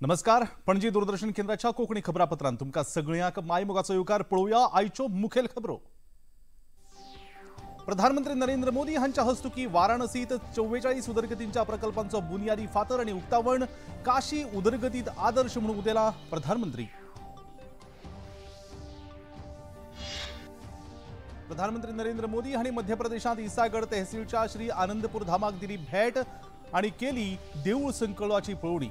नमस्कार, पणजी दूरदर्शन केंद्राच्या कोंकणी खबरापत्रांत तुमकां सगळ्यांक मायमोगाचो येवकार. पळोवया आयच्यो मुखेल खबरो. प्रधानमंत्री नरेंद्र मोदी हांच्या हस्तुकी वाराणसीत 44 उदरगतींच्या प्रकल्पांचो बुनियादी फातर आनी उक्तावण. काशी उदरगतीत आदर्श म्हणून उदेला प्रधानमंत्री. प्रधानमंत्री नरेंद्र मोदी हांणी मध्य प्रदेशांत इसागड तहसीलच्या श्री आनंदपूर धामाक दिली भेट आनी केली देऊळ संकळाची पळोवणी.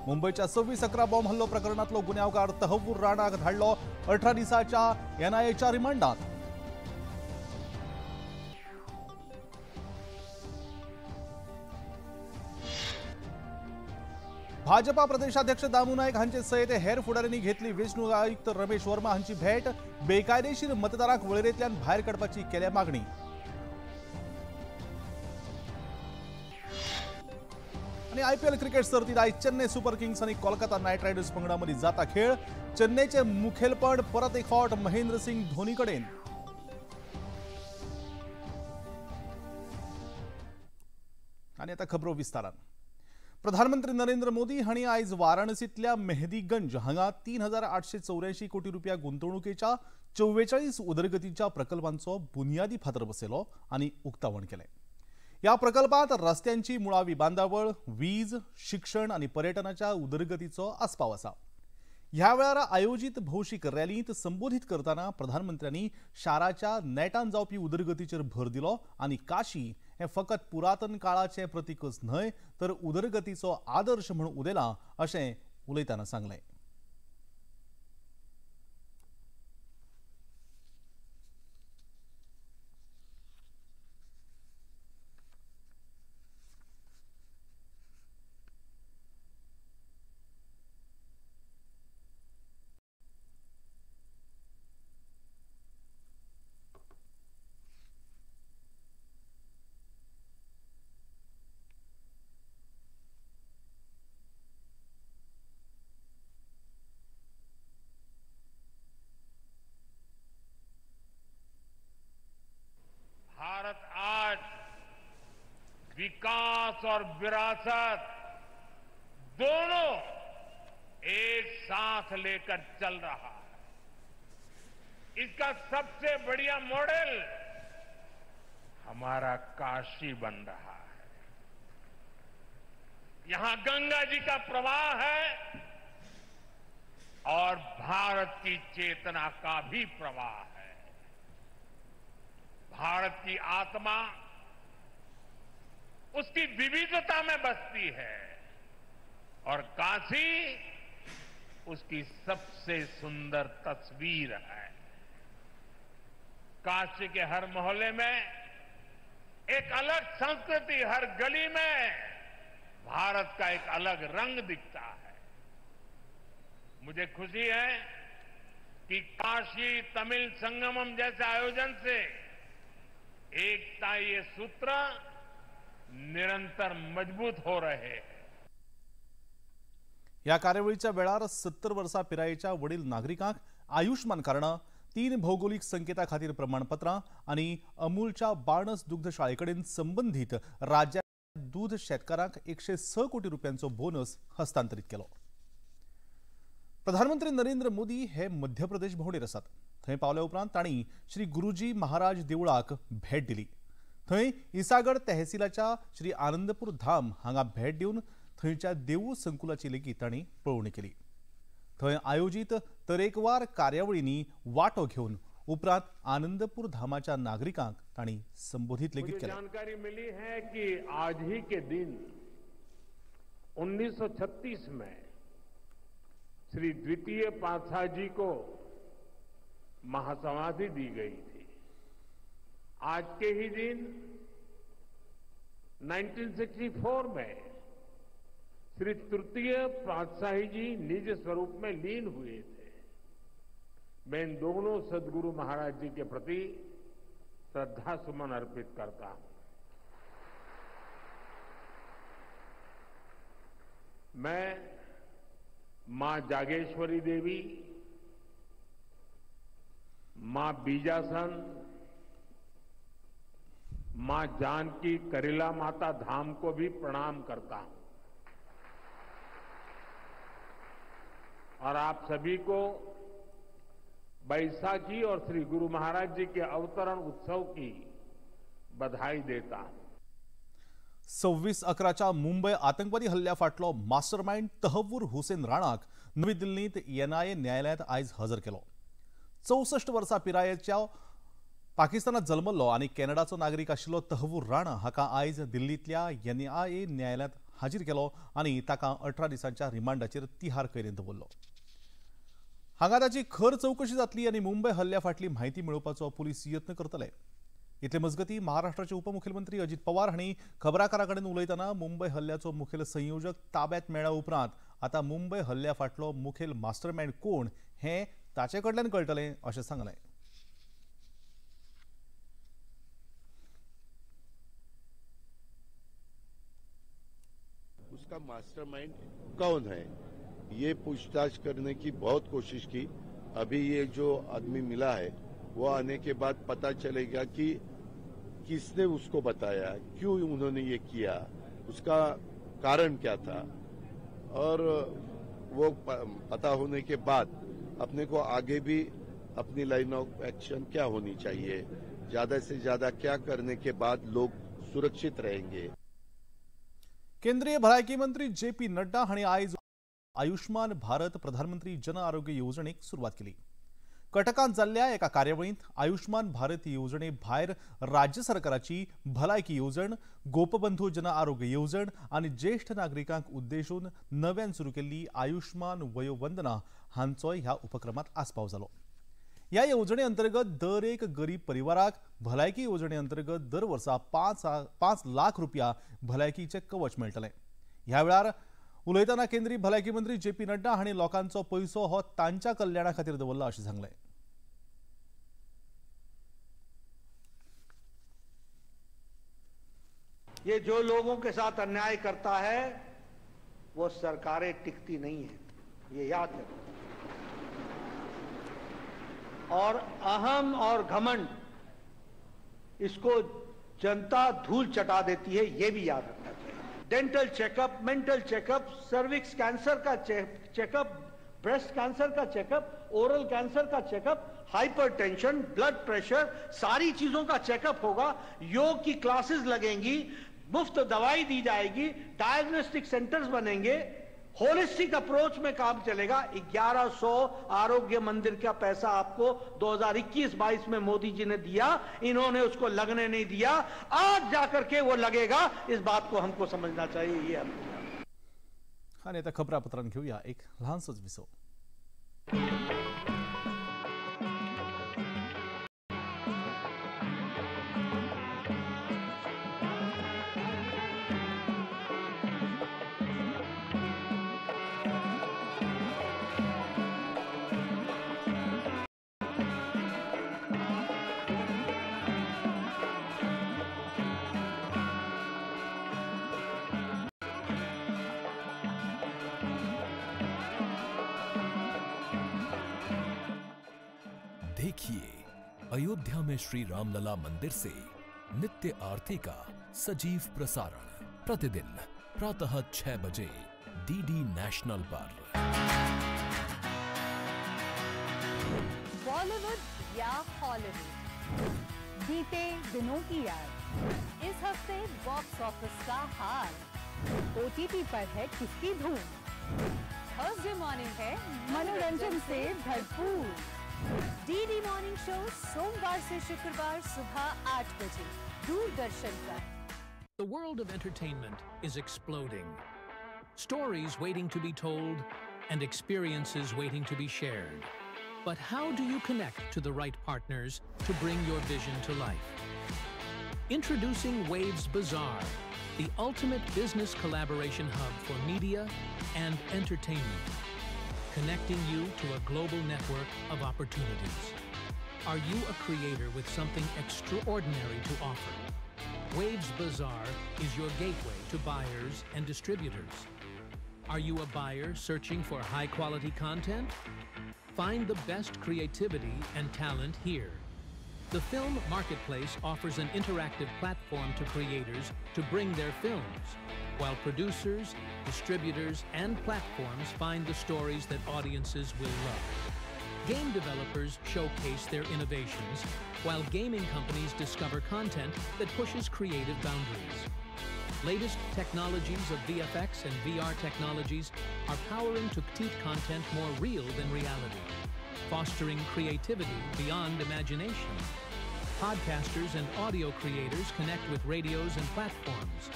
मुंबईच्या 26/11 बॉम्ब हल्लो प्रकरणातलो गुन्यांवकार तहव्वूर राणाक धाडलो 18 दिसाच्या एनआयएच्या रिमांडात. भाजपा प्रदेशाध्यक्ष दामू नायक हांचे सयत हेर फुडाऱ्यांनी घेतली वेंचणूक आयुक्त रमेश वर्मा हांची भेट. बेकायदेशीर मतदारांक वळेरेंतल्यान भायर काडपाची केल्या मागणी. आणि आयपीएल क्रिकेट सर्तीत आयज चेन्नई सुपर किंग्स आणि कोलकाता नायट रायडर्स पंगडामध्ये जाता खेळ. चेन्नईचे मुखेलपण परत एक फावट महेंद्र सिंग धोनी कडेन. आणि आता खबरो विस्तारान. प्रधानमंत्री नरेंद्र मोदी हांणी आयज वाराणसीतल्या मेहदीगंज हांगा 3884 कोटी रुपया गुंतवणुकीच्या 44 उदरगतीच्या प्रकल्पांचो बुनियादी फातर बसयलो आनी उक्तावण केलें. या प्रकल्पात रस्त्यांची मुळावी बांदावळ, वीज, शिक्षण आनी पर्यटनाच्या उदरगतीचो आस्पाव आसा. ह्या वेळार आयोजीत भौशीक रॅलींत संबोधीत करतना प्रधानमंत्र्यांनी शाराच्या नेटान जावपी उदरगतीचेर भर दिलो आनी काशी हें फकत पुरातन काळाचें प्रतीकच न्हय तर उदरगतीचो आदर्श म्हूण उदेला अशें उलयतना सांगलें. भारत आज विकास और विरासत दोनों एक साथ लेकर चल रहा है. इसका सबसे बढ़िया मॉडल हमारा काशी बन रहा है. यहां गंगा जी का प्रवाह है और भारत की चेतना का भी प्रवाह है. भारत की आत्मा उसकी विविधता में बसती है और काशी उसकी सबसे सुंदर तस्वीर है. काशी के हर मोहल्ले में एक अलग संस्कृति, हर गली में भारत का एक अलग रंग दिखता है. मुझे खुशी है कि काशी तमिल संगमम जैसे आयोजन से एकता ये सूत्र निरंतर मजबूत हो रहे हैं. या कार्यावळीच्या वेळार 70 वर्सां पिरायेच्या वडील नागरिकांक आयुष्मान कार्डां, 3 भौगोलिक संकेता खातीर प्रमाणपत्रां आनी अमूलच्या बाणस दुग्धशाळेकडेन संबंधीत राज्यात दूध शेतकारांक 106 कोटी रुपयांचो बोनस हस्तांतरीत केलो. प्रधानमंत्री नरेंद्र मोदी हे मध्य प्रदेश भोंवडेर आसात. थंय पावल्या उपरांत तांणी श्री गुरुजी महाराज देवळाक भेट दिली. थंय इसागड तहसीलाच्या श्री आनंदपूर धाम हांगा भेट दिवन थंयच्या देवूळ संकुलाची लेगीत तांणी पळोवणी केली. थंय आयोजीत तरेकवार कार्यावळींनी वांटो घेवन उपरांत आनंदपूर धामाच्या नागरिकांक तांणी संबोधित लेगीत केलें. जानकारी मिली है कि आज ही के दिन 1936 में श्री द्वितीय पातशाह जी को महासमाधि दी गई थी. आज के ही दिन 1964 में श्री तृतीय पातशाही जी निज स्वरूप में लीन हुए थे. मैं इन दोनों सदगुरु महाराज जी के प्रति श्रद्धा सुमन अर्पित करता हूं. मैं मां जागेश्वरी देवी, मां बीजासन, मां जानकी करेला माता धाम को भी प्रणाम करता हूं और आप सभी को बैसाखी और श्री गुरु महाराज जी के अवतरण उत्सव की बधाई देता हूं। 26/11 मुंबय आतंकवादी हल्ल्या फाटलो मास्टरमाइंड तहव्वूर हुसेन राणाक नवी दिल्लींत एनआयए न्यायालयांत आयज हजर केलो। 64 वर्सां पिरायेच्या पाकिस्तानात जल्मल्लो आनी कॅनडाचो नागरीक आशिल्लो तहव्वूर राणा हाका आयज दिल्लींतल्या एनआयए न्यायालयांत हाजीर केलो आनी ताका 18 दिसांच्या रिमांडाचेर तिहार कैदेंत दवरलो। हांगा ताची खर चवकशी जातली आनी मुंबय हल्ल्या फाटली म्हायती मेळोवपाचो पुलीस यत्न करतले। इतले मजगती महाराष्ट्राचे उपमुख्यमंत्री अजित पवार हांणी खबराकारां कडेन उलयतना मुंबय हल्ल्याचो मुखेल संयोजक ताब्यात मेळ्ळ्या उपरांत आतां मुंबय हल्ल्या फाटलो मुखेल मास्टरमाइंड कोण हें ताचे कडल्यान कळटलें अशें सांगलें। उसका मास्टरमाइंड कौन है ये पूछताछ करने की बहुत कोशिश की। अभी ये जो आदमी मिला है वो आने के बाद पता चलेगा कि किसने उसको बताया, क्यों उन्होंने ये किया, उसका कारण क्या था। और वो पता होने के बाद अपने को आगे भी अपनी लाइन ऑफ एक्शन क्या होनी चाहिए, ज्यादा से ज्यादा क्या करने के बाद लोग सुरक्षित रहेंगे। केंद्रीय भलायकी मंत्री जे पी नड्डा हांणी आयज आयुष्मान भारत प्रधानमंत्री जन आरोग्य येवजणेक सुरवात केली। कटकांत जाल्ल्या एका कार्यावळींत आयुष्मान भारत येवजणे भायर राज्य सरकाराची भलायकी येवजण, गोपबंधू जन आरोग्य येवजण आनी ज्येश्ठ नागरिकांक उद्देशून नव्यान सुरू केल्ली आयुष्मान वयोवंदना हांचोय ह्या उपक्रमांत आस्पाव जालो। ह्या येवजणे अंतर्गत दर एक गरीब परिवाराक भलायकी येवजणे अंतर्गत दर वर्सा 5 लाख रुपया भलायकीचें कवच मेळटलें। ह्या वेळार उलयतना केंद्रीय भलायकी मंत्री जे पी नड्डा हांणी लोकांचो पयसो हो तांच्या कल्याणा खातीर दवरला अशें सांगलें। ये जो लोगों के साथ अन्याय करता है वो सरकारें टिकती नहीं है, ये याद रखें। और अहम और घमंड इसको जनता धूल चटा देती है, ये भी याद रखना चाहिए। Dental checkup, mental checkup, cervix cancer का चेकअप, ब्रेस्ट कैंसर का चेकअप, ओरल कैंसर का चेकअप, हाइपरटेंशन, ब्लड प्रेशर, सारी चीजों का चेकअप होगा। योग की क्लासेस लगेंगी, मुफ्त दवाई दी जाएगी, डायग्नोस्टिक सेंटर्स बनेंगे, होलिस्टिक अप्रोच में काम चलेगा। 1100 आरोग्य मंदिर का पैसा आपको 2021-22 में मोदी जी ने दिया, इन्होंने उसको लगने नहीं दिया, आज जाकर के वो लगेगा। इस बात को हमको समझना चाहिए। ये आणि आता खबरापत्रांत घेऊया एक लहानसोच विसव। देखिए अयोध्या में श्री रामलला मंदिर से नित्य आरती का सजीव प्रसारण प्रतिदिन प्रातः 6 बजे डीडी नेशनल पर। बॉलीवुड या हॉलीवुड, बीते दिनों की याद, इस हफ्ते बॉक्स ऑफिस का हाल, ओटीटी पर है किसकी धूम, थर्सडे मॉर्निंग है मनोरंजन से भरपूर। डीडी मॉर्निंग शो सोमवार से शुक्रवार सुबह 8 बजे दूरदर्शन पर। The world of entertainment is exploding. Stories waiting to be told and experiences waiting to be shared. But how do you connect to the right partners to bring your vision to life? Introducing Waves Bazaar, the ultimate business collaboration hub for media and entertainment, connecting you to a global network of opportunities. Are you a creator with something extraordinary to offer? Waves Bazaar is your gateway to buyers and distributors. Are you a buyer searching for high-quality content? Find the best creativity and talent here. The Film Marketplace offers an interactive platform to creators to bring their films, while producers, distributors, and platforms find the stories that audiences will love. Game developers showcase their innovations, while gaming companies discover content that pushes creative boundaries. Latest technologies of VFX and VR technologies are powering to create content more real than reality, fostering creativity beyond imagination. Podcasters and audio creators connect with radios and platforms.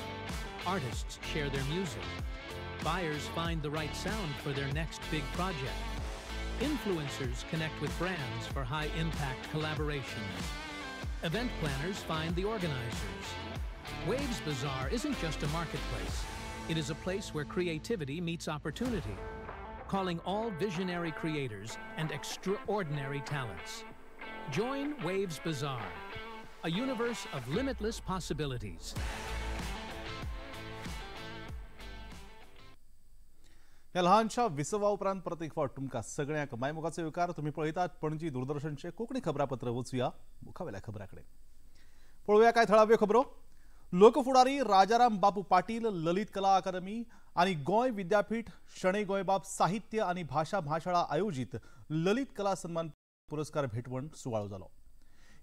Artists share their music. Buyers find the right sound for their next big project. Influencers connect with brands for high-impact collaborations. Event planners find the organizers. Waves Bazaar isn't just a marketplace. It is a place where creativity meets opportunity, calling all visionary creators and extraordinary talents. Join Waves Bazaar, a universe of limitless possibilities. ह्या ल्हानशा विसवा उपरांत परत एक फावट तुमकां सगळ्यांक मायमोगाचो येवकार. तुमी पळयतात पणजी दूरदर्शनचे कोंकणी खबरापत्र. वचुया मुखावेल्या खबरां कडेन. पळोवया कांय थळाव्यो खबरो. लोकफुडारी राजाराम बापू पाटील ललित कला अकादमी आनी गोंय विद्यापीठ शणै गोंयबाब साहित्य आनी भाशा म्हाशाळा आयोजीत ललित कला सन्मान पुरस्कार भेटवण सुवाळो जालो.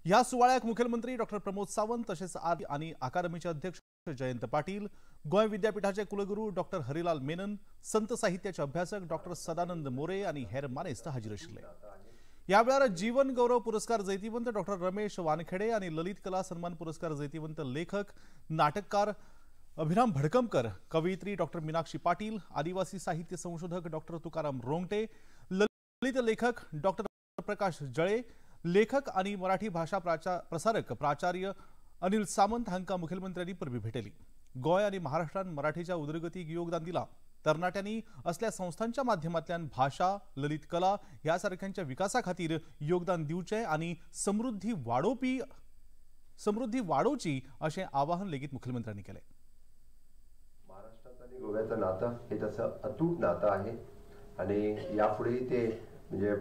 ह्या सुवाळ्याक मुखेलमंत्री डॉक्टर प्रमोद सावंत तशेंच आनी अकादमीचे अध्यक्ष जयंत पाटील, गोंय विद्यापीठाचे कुलगुरू डॉक्टर हरिलाल मेनन, संत साहित्याचे अभ्यासक डॉक्टर सदानंद मोरे आनी हेर मानेस्त हाजीर आशिल्ले. ह्या वेळार जीवन गौरव पुरस्कार जैतिवंत डॉक्टर रमेश वानखेडे आनी ललित कला सन्मान पुरस्कार जैतिवंत लेखक नाटककार अभिराम भडकमकर, कवयित्री डॉक्टर मीनाक्षी पाटील, आदिवासी साहित्य संशोधक डॉक्टर तुकाराम रोंगटे, ललित लेखक डॉक्टर प्रकाश जळे, लेखक आनी मराठी भाषा प्रसारक प्राचार्य अनिल सामंत हांकां मुखेलमंत्र्यांनी परबी भेटयली. गोंय आनी महाराष्ट्रान मराठीच्या उदरगतीक योगदान दिलां. तरणाट्यांनी असल्या संस्थांच्या माध्यमांतल्यान भाशा, ललित कला ह्या सारख्यांच्या विकासा खातीर योगदान दिवचें आनी समृद्धी वाडोवची अशें आवाहन लेगीत मुखेलमंत्र्यांनी केलें. महाराष्ट्रात आणि गोव्याचं नातं हे तसं अतूट नातं आहे आणि यापुढेही ते म्हणजे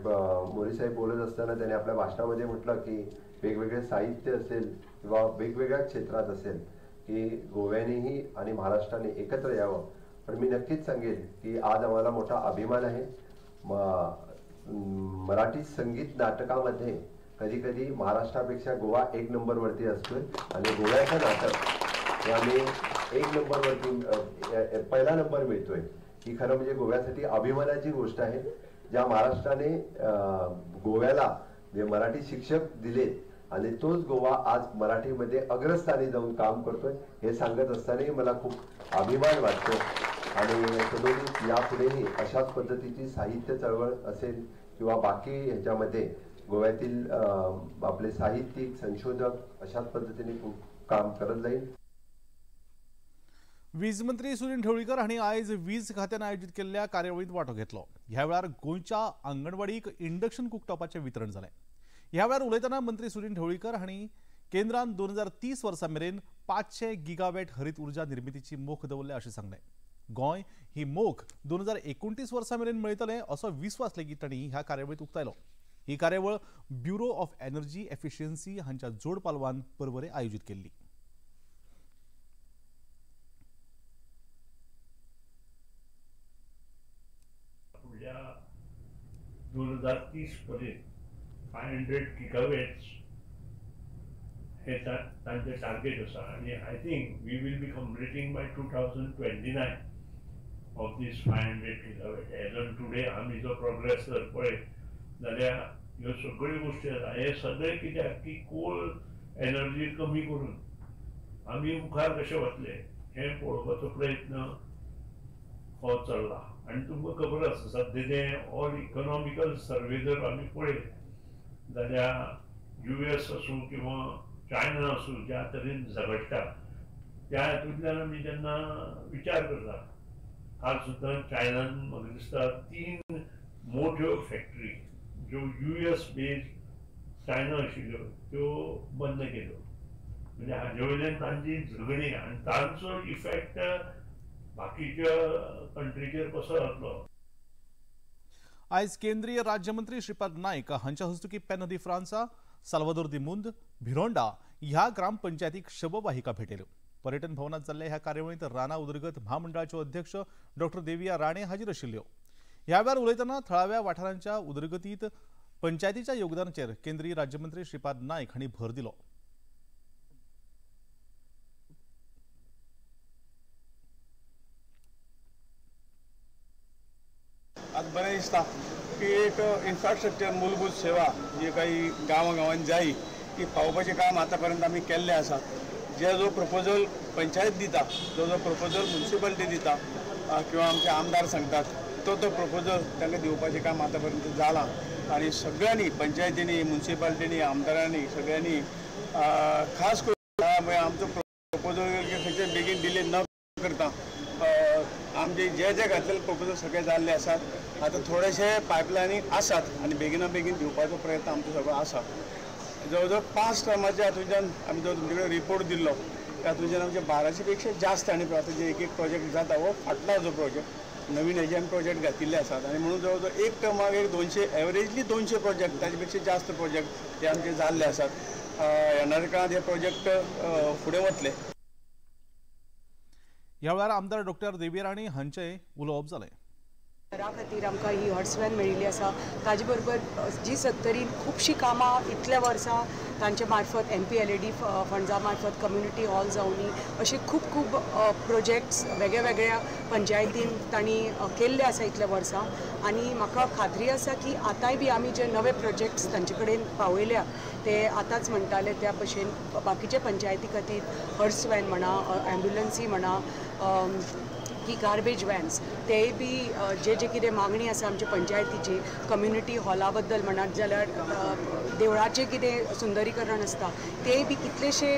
मोरे साहेब बोलत असताना त्यांनी आपल्या भाषणामध्ये म्हटलं की वेगवेगळे साहित्य असेल किंवा वेगवेगळ्या क्षेत्रात असेल की गोव्यानेही आणि महाराष्ट्राने एकत्र यावं. पण मी नक्कीच सांगेल की आज आम्हाला मोठा अभिमान आहे. मराठी संगीत नाटकामध्ये कधी कधी महाराष्ट्रापेक्षा गोवा एक नंबरवरती असतोय आणि गोव्याचं नाटक हे आम्ही एक नंबरवरती पहिला नंबर मिळतोय. ही खरं म्हणजे गोव्यासाठी अभिमानाची गोष्ट आहे. ज्या महाराष्ट्राने गोव्याला जे मराठी शिक्षक दिलेत आणि तोच गोवा आज मराठीमध्ये अग्रस्थानी जाऊन काम करतोय हे सांगत असतानाही मला खूप अभिमान वाटतो. आणि तदोपरी यापुढेही अशाच पद्धतीची साहित्य चळवळ असेल किंवा बाकी ह्याच्यामध्ये गोव्यातील आपले साहित्यिक संशोधक अशाच पद्धतीने खूप काम करत जाईल. वीज मंत्री सुनील ढवळीकर हांणी आयज वीज खात्यान आयोजीत केल्ल्या कार्यावळींत वांटो घेतलो. ह्या वेळार गोंयच्या आंगणवाडीक इंडक्शन कुकटॉपाचें वितरण जालें. ह्या वेळार उलयतना मंत्री सुनील ढवळीकर हांणी केंद्रान 2030 वर्सां मेरेन 500 गिगावॅट हरीत ऊर्जा निर्मितीची मोख दवरल्या अशें सांगलें. गोंय ही मोख 2029 वर्सां मेरेन मेळटलें असो विस्वास लेगीत तांणी ह्या कार्यावळींत उक्तायलो. ही कार्यावळ ब्युरो ऑफ एनर्जी एफिशियन्सी हांच्या जोड पालवान परवरे आयोजीत केल्ली. फुडल्या 2030 पर्यंत 500 गिगावॅट्स हे तांचे टार्गेट आसा आनी I think we will be completing by 2029 of these 500 gigawatt. As on today आमी जो प्रोग्रेस जर पळयत जाल्यार ह्यो सगळ्यो गोश्टी आसा. हे सगळें कित्याक की कोल एनर्जी कमी करून आमी मुखार कशे वतले हें पळोवपाचो प्रयत्न हो चल्ला. आनी तुमकां खबर आसा सद्या जें ऑल इकॉनॉमिकल सर्वे जर आमी पळयत जाल्यार US आसूं किंवा चायना आसूं ज्या तरेन झगडटा त्या हातूंतल्यान आमी जेन्ना विचार करता काल सुद्दां चायनान म्हाका दिसता 3 मोठ्यो फॅक्टरी ज्यो US based China आशिल्ल्यो त्यो बंद केल्यो. म्हणजे हाजे वयल्यान तांची झगडीं आनी तांचो इफेक्ट बाकीच्या कंट्रीचेर कसो जातलो. आयज केंद्रीय राज्यमंत्री श्रीपाद नायक हांच्या हस्तुकी पेना दी फ्रांसा साल्वादोर दी मुंद, भिरोंडा ह्या ग्रामपंचायतीक शववाहिका भेटयल्यो। पर्यटन भवनात जाल्ल्या ह्या कार्यावळींत रानां उदरगत म्हामंडळाच्यो अध्यक्ष डॉक्टर देविया राणे हाजीर आशिल्ल्यो। ह्या वेळार उलयतना थळाव्या वाठारांच्या उदरगतीत पंचायतीच्या योगदानाचेर केंद्रीय राज्यमंत्री श्रीपाद नायक हांणी भर दिलो। आज बरें दिसता की एक इन्फ्रास्ट्रक्चर मूलभूत सेवा जी काही गांवां जाय ती पावोवपाचें काम आतां पर्यंत आमी केल्लें आसा। जे जो प्रपोजल पंचायत दिता, जो जो प्रपोजल म्युनिसिपालिटी दिता किंवा आमचे आमदार सांगतात तो तो प्रपोजल तांकां दिवपाचें काम आतां पर्यंत जालां आनी सगळ्यांनी पंचायतींनी, म्युनिसिपालिटींनी, आमदारांनी सगळ्यांनी खास करून आमचो प्रपोजल खंयचे बेगीन डिले न करता आमचे जे जे घातलेले प्रपोजल सगळे जाल्ले आसात। आतां थोडेशे पायपलायनीक आसात आनी बेगिना बेगीन दिवपाचो प्रयत्न आमचो सगळो आसा। जवळ जवळ 5 टर्माच्या हातूंतल्यान आमी जो तुमचे कडेन रिपोर्ट दिल्लो तातूंतल्यान आमचे 1200 पेक्षा जास्त आनी आतां जे एक एक प्रोजेक्ट जाता हो फाटला जो प्रोजेक्ट नवीन हेजे आमी प्रोजेक्ट घातिल्ले आसात आनी म्हणून जवळ जवळ एक टर्माक एक 200 एवरेजली 200 प्रोजेक्ट ताजे पेक्षा जास्त प्रोजेक्ट हे आमचे जाल्ले आसात। येणाऱ्या काळांत हे प्रोजेक्ट फुडें वतले। ह्या वेळार आमदार डॉक्टर देविया राणे हांचें उलोवप जालें। घरा खातीर आमकां ही हर्स व्हॅन मेळिल्ली आसा। ताजे बरोबर जी सत्तरीन खुबशीं कामां इतल्या वर्सां तांचे मार्फत MPLAD फंडा मार्फत कम्युनिटी हॉल जावनी अशे खूब खूब प्रोजेक्ट्स वेगळ्या पंचायतीन तांणी केल्ले आसा इतल्या वर्सां आनी म्हाका खात्री आसा की आतांय बी आमी जे नवे प्रोजेक्ट्स तांचे कडेन पावयल्या ते आतांच म्हणटाले त्या भशेन बाकीच्या पंचायती खातीर हर्स व्हॅन म्हणा, ॲम्ब्युलन्सी म्हणा की गार्बेज व्हॅन्स तेय बी जे जे कितें मागणी आसा आमच्या पंचायतीची कम्युनिटी हॉला बद्दल म्हणत जाल्यार देवळाचें कितें सुंदरीकरण आसता तेय बी कितलेशे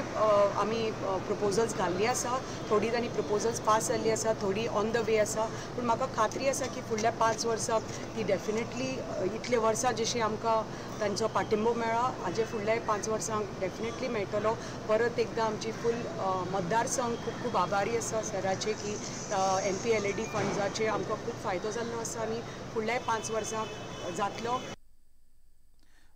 आमी प्रपोजल्स घाल्ली आसा। थोडी तांणी प्रपोजल्स पास जाल्ली आसा, थोडी ऑन the वे आसा, पूण म्हाका खात्री आसा की फुडल्या 5 वर्सां ती डेफिनेटली इतले वर्सां जशी आमकां तांचो पाठिंबो मेळ्ळा हाजे फुडल्या 5 वर्सांक डेफिनेटली मेळटलो। परत एकदां आमची फूल मतदारसंघ खूब खूब आभारी आसा सराचे की MPLAD फंड्साचे आमकां खूब फायदो जाल्लो आसा आनी फुडल्या 5 वर्सां जातलो।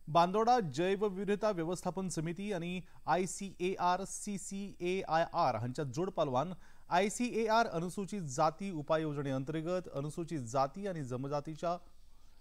बांदोडा जैवविविधता व्यवस्थापन समिती आनी ICAR CCAIR हांच्या जोडपालवान ICAR अनुसूचित जाती उपाय योजने अंतर्गत अनुसूचित जाती आनी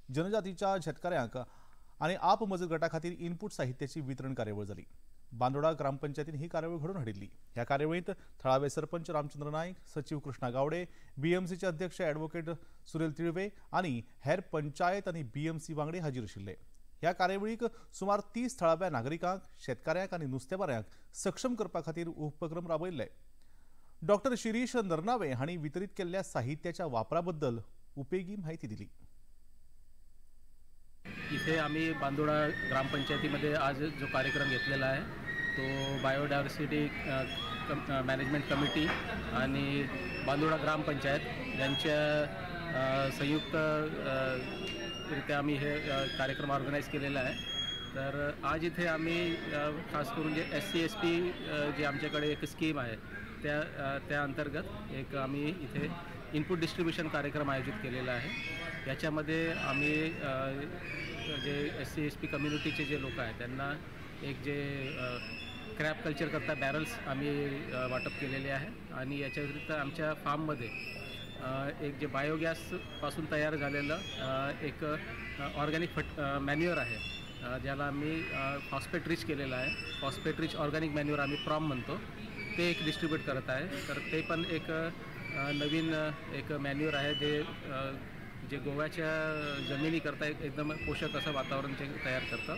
जनजातीच्या शेतकऱ्यांक आनी आप मजत गटा खातीर इनपूट साहित्याची वितरण कार्यावळ जाली। बांदोडा ग्रामपंचायतीन ही कार्यावळ घडोवन हाडिल्ली। ह्या कार्यावळींत थळावे सरपंच रामचंद्र नायक, सचिव कृष्णा गावडे, बीएमसीचे अध्यक्ष ॲडव्होकेट सुरेल तिळवे आनी हेर पंचायत आनी बीएमसी वांगडी हाजीर आशिल्ले। ह्या कार्यावळीक सुमार 30 थळाव्या नागरिकांक, शेतकाऱ्यांक आनी नुस्तेमाऱ्यांक सक्षम करपा खातीर उपक्रम राबयल्ले। डॉक्टर शिरीष नरनावे हांणी वितरीत केल्ल्या साहित्याच्या वापरा बद्दल उपेगी म्हायती दिली। इथे आम्ही बांदोडा ग्रामपंचायतीमध्ये आज जो कार्यक्रम घेतलेला आहे तो बायोडायव्हर्सिटी मॅनेजमेंट कमिटी आणि बांदोडा ग्रामपंचायत यांच्या संयुक्त रित्या आम्ही हे कार्यक्रम ऑर्गनाईज केलेला आहे। तर आज इथे आम्ही खास करून जे SC/ST जे आमच्याकडे एक स्कीम आहे त्या अंतर्गत एक आम्ही इथे इनपुट डिस्ट्रीब्युशन कार्यक्रम आयोजित केलेला आहे। याच्यामध्ये आम्ही जे SC/ST कम्युनिटीचे जे लोक आहेत त्यांना एक जे क्रॅप कल्चर करता बॅरल्स आम्ही वाटप केलेले आहे आणि याच्या व्यतिरिक्त आमच्या फार्ममध्ये एक जे बायोगॅसपासून तयार झालेलं एक ऑर्गॅनिक मॅन्युअर आहे ज्याला आम्ही फॉस्फेट रिच केलेलं आहे। फॉस्फेट रिच ऑर्गॅनिक मॅन्युअर आम्ही प्रॉम म्हणतो, ते एक डिस्ट्रीब्यूट करत आहे। तर ते पण एक नवीन एक मॅन्युअर आहे जे जे गोव्याच्या जमिनीकरता एकदम पोषक असं वातावरण ते तयार करतं।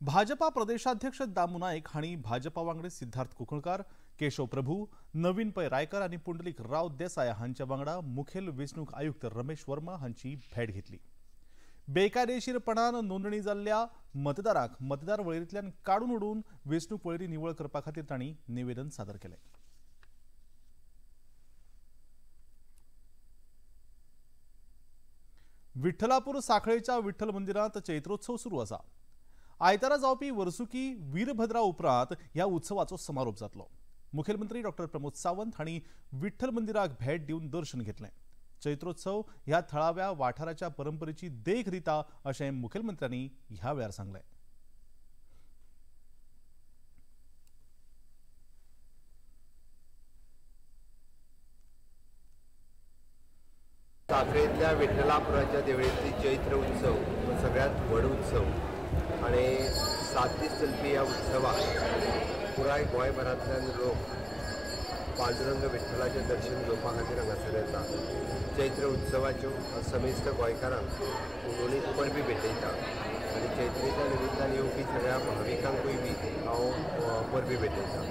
भाजपा प्रदेशाध्यक्ष दामू नाईक हांणी भाजपा वांगडी सिद्धार्थ कुंकळकार, केशव प्रभू, नवीन पै रायकर आनी पुंडलीक राव देसाय हांच्या वांगडा मुखेल वेंचणूक आयुक्त रमेश वर्मा हांची भेट घेतली। बेकायदेशीरपणान नोंदणी जाल्ल्या मतदारांक मतदार वळेरींतल्यान काडून उडोवन वेंचणूक वळेरी निवळ करपा खातीर तांणी निवेदन सादर केलें। विठ्ठलापूर साखळेच्या विठ्ठल मंदिरांत चैत्रोत्सव सुरू आसा। आयतारा जावपी वर्सुकी वीरभद्रा उपरांत ह्या उत्सवाचो समारोप जातलो। मुखेलमंत्री डॉक्टर प्रमोद सावंत हांणी विठ्ठल मंदिराक भेट दिवन दर्शन घेतलें। चैत्रोत्सव ह्या थळाव्या वाठाराच्या परंपरेची देख दिता अशें मुखेलमंत्र्यांनी ह्या वेळार सांगलें। साखळेंतल्या विठ्ठलापुराच्या देवळेंतली चैत्र उत्सव हो सगळ्यात व्हड उत्सव आनी 7 दीस चलपी ह्या उत्सवाक पुराय गोंयभरांतल्यान लोक पांडुरंग विठ्ठलाचें दर्शन घेवपा खातीर हांगासर येता. चैत्र उत्सवाच्यो समेस्त गोंयकारांक हुनहुनीत परबी भेटयता आनी चैत्रेच्या निमित्तान येवपी सगळ्या भाविकांकूय बी हांव परबी भेटयता.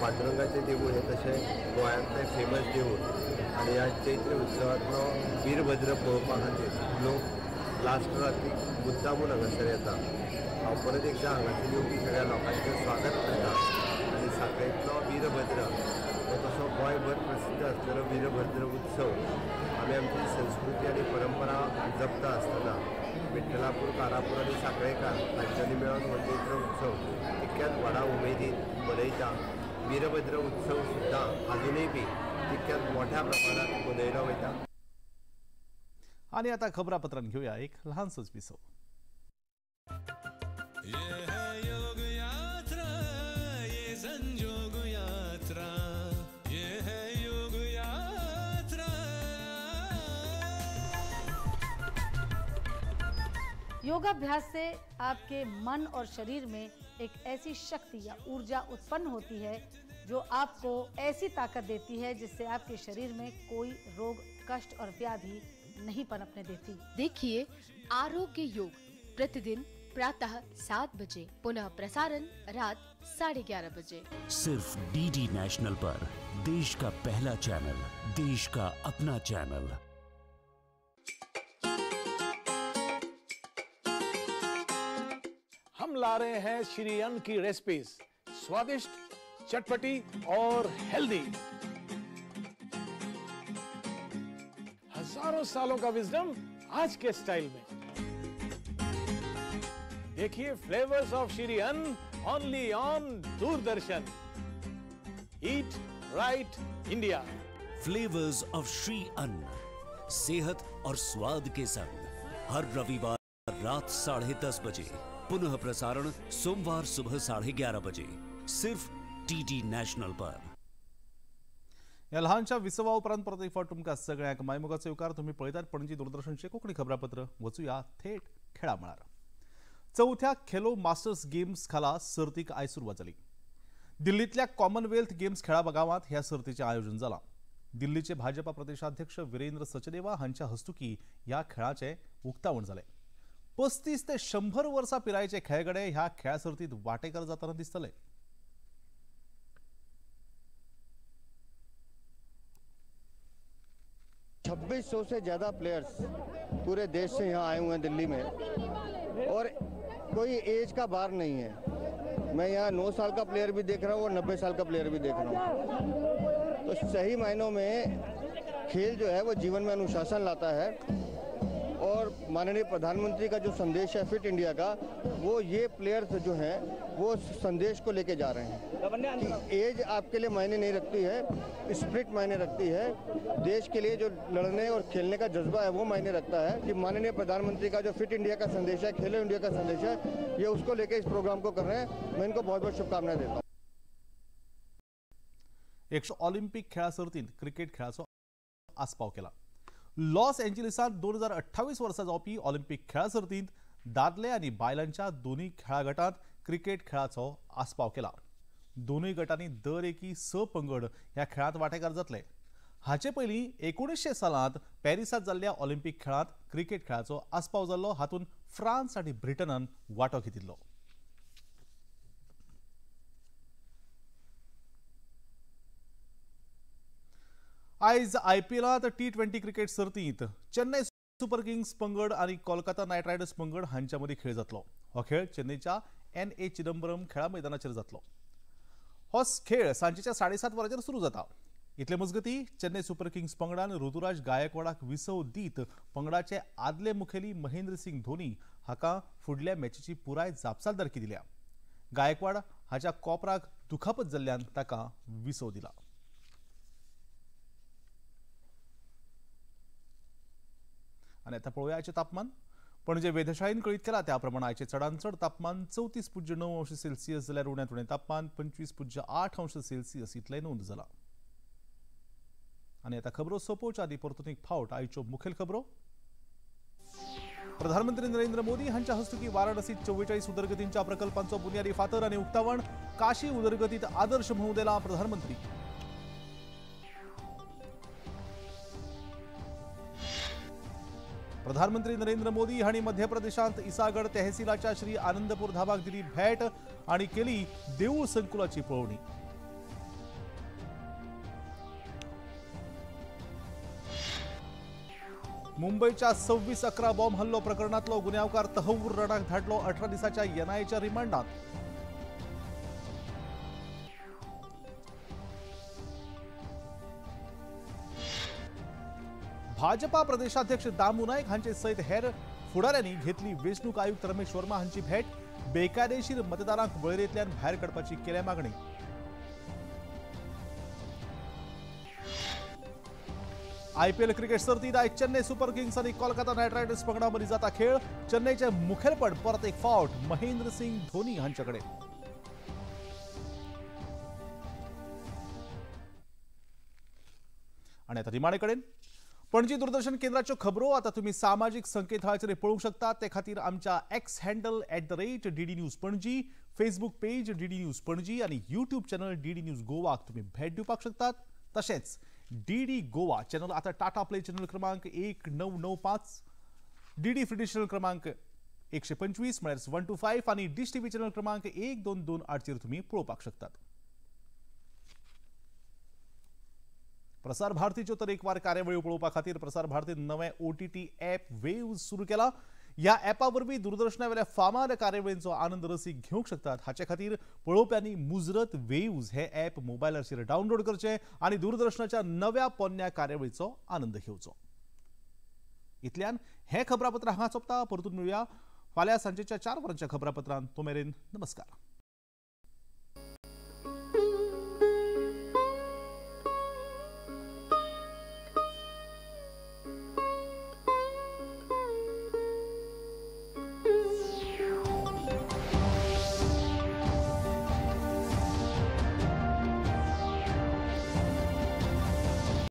पांडुरंगाचें देवूळ हें तशें गोंयांतलें फेमस देवूळ आनी ह्या चैत्र उत्सवांतलो वीरभद्र पळोवपा खातीर लोक लास्ट रातीक मुद्दामून हांगासर येता. हांव परत एकदां हांगासर येवपी सगळ्या लोकांचें स्वागत करता आनी साखळेंतलो वीरभद्र हो तसो गोंयभर प्रसिद्ध आसलेलो वीरभद्र उत्सव आमी आमची संस्कृती आनी परंपरा जपता आसतना विठ्ठलापूर, कारापूर आनी साखळेकार हांच्यांनी मेळून हो चैत्र उत्सव तितक्याच व्हडा उमेदीन मनयता. वीरभद्र उत्सव सुद्दां अजुनूय बी तितक्याच मोठ्या प्रमाणात मनयलो वयता. आनी आतां खबरापत्रान घेवया एक ल्हानसोच विसव. योगाभ्यास से आपके मन और शरीर में एक ऐसी शक्ति या ऊर्जा उत्पन्न होती है जो आपको ऐसी ताकत देती है जिससे आपके शरीर में कोई रोग, कष्ट और व्याधि नहीं पनपने देती। देखिए आरोग्य योग प्रतिदिन प्रातः 7 बजे, पुनः प्रसारण रात 11:30 बजे, सिर्फ डीडी नेशनल पर। देश का पहला चैनल, देश का अपना चैनल। हम ला रहे हैं श्री अन्न की रेसिपीज, स्वादिष्ट, चटपटी और हेल्दी। हजारों सालों का विजडम आज के स्टाइल में। देखिए flavours of Shri Anna only on Doordarshan. Eat right India. Flavours of Shri Anna, सेहत और स्वाद के संग, हर रविवार रात 10:30 बजे, पुनः प्रसारण सोमवार सुबह 11:30 बजे, सिर्फ डीडी नॅशनल पर। ह्या ल्हानशा विसवा उपरांत परत एक फावट तुमकां सगळ्यांक मायमोगाचो येवकार. तुमी पळयतात पणजी दूरदर्शनचें कोंकणी खबरापत्र. वचुया थेट खेळा मळार. चवथ्या खेलो मास्टर्स गेम्स खाला सर्तीक आयज सुरवात जाली. दिल्लींतल्या कॉमनवेल्थ गेम्स खेळा गांवांत ह्या सर्तीचें आयोजन जालां. दिल्लीचे भाजपा प्रदेशाध्यक्ष वीरेंद्र सचदेवा हांच्या हस्तुकी ह्या खेळाचें उक्तावण जालें. 35 ते 100 वर्सां पिरायेचे खेळगडे ह्या खेळा सर्तींत वांटेकार जातना दिसतले. 2600 से ज़्यादा प्लेयर्स पूरे देश से यहाँ आए हुए हैं दिल्ली में, और कोई एज का बार नहीं है। मैं यहाँ 9 साल का प्लेयर भी देख रहा हूँ और 90 साल का प्लेयर भी देख रहा हूँ। तो सही मायनों में खेल जो है वो जीवन में अनुशासन लाता है, और माननीय प्रधानमंत्री का जो संदेश है फिट इंडिया का, वो ये प्लेयर्स जो हैं वो संदेश को लेके जा रहे हैं कि एज आपके लिए मायने नहीं रखती है, स्पिरिट मायने रखती है। देश के लिए जो लड़ने और खेलने का जज्बा है वो मायने रखता है। कि माननीय प्रधानमंत्री का जो फिट इंडिया का संदेश है, खेलो इंडिया का संदेश है, ये उसको लेके इस प्रोग्राम को कर रहे हैं। मैं इनको बहुत बहुत शुभकामनाएं देता हूँ। एकशे ऑलिम्पिक खेळा सर्तींत क्रिकेट खेळाचो आस्पाव केला. लॉस एंजलिसांत 2028 वर्सा जावपी ऑलिम्पिक खेळा सर्तींत दादले आनी बायलांच्या दोनूय खेळा गटांत क्रिकेट खेळाचो आस्पाव केला. दोनूय गटांनी दर एकी 6 पंगड ह्या खेळांत वांटेकार जातले. हाचे पयलीं 1900 सालांत पॅरिसांत जाल्ल्या ऑलिम्पिक खेळांत क्रिकेट खेळाचो आस्पाव जाल्लो. हातूंत फ्रांस आनी ब्रिटनान वांटो घेतिल्लो. आयज आयपीएलांत T20 cricket सर्तींत चेन्नई सुपर किंग्स पंगड आनी कोलकाता नायट रायडर्स पंगड हांच्या मदीं खेळ जातलो. हो खेळ चेन्नईच्या NA Chidambaram खेळा मैदानाचेर जातलो. हो खेळ सांजेच्या 7:30 वरांचेर सुरू जाता. इतले मजगती चेन्नई सुपर किंग्स पंगडान ऋतुराज गायकवाडाक विसव दीत पंगडाचे आदले मुखेली महेंद्र सिंग धोनी हाका फुडल्या मॅचीची पुराय जापसालदारकी दिल्या. गायकवाड हाच्या कोपराक दुखापत जाल्ल्यान ताका विसव दिला. आनी आतां पळोवया आयचें तापमान. पणजे वेधशाळेन कळीत केलां त्या प्रमाण आयचें चडांत चड तापमान 34.9 अंश सेल्सियस जाल्यार उण्यांत उणें तापमान 25.8 अंश सेल्सियस इतलें नोंद जालां. आनी आतां खबरो सोंपोवच्या आदीं परतून एक फावट आयच्यो मुखेल खबरो. प्रधानमंत्री नरेंद्र मोदी हांच्या हस्तुकी वाराणसीत 44 उदरगतींच्या प्रकल्पांचो बुनियादी फातर आनी उक्तावण. काशी उदरगतीत आदर्श म्हणून दिला प्रधानमंत्री. प्रधानमंत्री नरेंद्र मोदी हांणी मध्य प्रदेशांत इसागड तहसीलाच्या श्री आनंदपूर धाबाक दिली भेट आनी केली देऊळ संकुलाची पळोवणी. मुंबईच्या 26/11 बॉम्ब हल्लो प्रकरणातलो गुन्यांवकार तहव्वूर राणाक धाडलो 18 दिसाच्या एनआयएच्या रिमांडात. भाजपा प्रदेशाध्यक्ष दामू नायक हांचे सयत हेर फुडाऱ्यांनी घेतली वेंचणूक आयुक्त रमेश वर्मा हांची भेट. बेकायदेशीर मतदारांक वळेरेंतल्यान भायर काडपाची केल्या मागणी. आयपीएल क्रिकेट सर्तीत आयज चेन्नय सुपर किंग्स आनी कोलकाता नायट रायडर्स पंगडा मदीं जाता खेळ. चेन्नयचें मुखेलपण परत एक फावट महेंद्र सिंग धोनी हांचे कडेन. आनी आतां निमाणे कडेन पणजी दूरदर्शन केंद्राच्यो खबरो आतां तुमी सामाजीक संकेतथळाचेर पळोवंक शकतात. ते खातीर आमच्या X handle @DD News Panaji, Facebook page DD News Panaji आनी यूट्यूब चॅनल डीडी न्यूज गोवाक तुमी भेट दिवपाक शकतात. तशेंच डीडी गोवा चॅनल आतां टाटा प्ले चॅनल क्रमांक 1995, डीडी फ्री चॅनल क्रमांक 125 म्हळ्यार 125 आनी डिश टीव्ही चॅनल क्रमांक 1228चेर तुमी पळोवपाक शकतात. प्रसार भारतीच्यो तरेकवार कार्यावळी पळोवपा खातीर प्रसार भारतीन नवें OTT app वेव्ह सुरू केला. ह्या ॲपा वरवीं दूरदर्शनावेल्या फामाद कार्यावळींचो आनंद रसीक घेवंक शकतात. हाचे खातीर पळोवप्यांनी मुजरत वेव्ज हे ॲप मोबायलाचेर डावनलोड करचें आनी दूरदर्शनाच्या नव्या पोन्न्या कार्यावळीचो आनंद घेवचो. इतल्यान हें खबरापत्र हांगा सोंपता. परतून मेळुया फाल्यां सांजेच्या 4 वरांच्या खबरापत्रांत. तो मेरेन नमस्कार.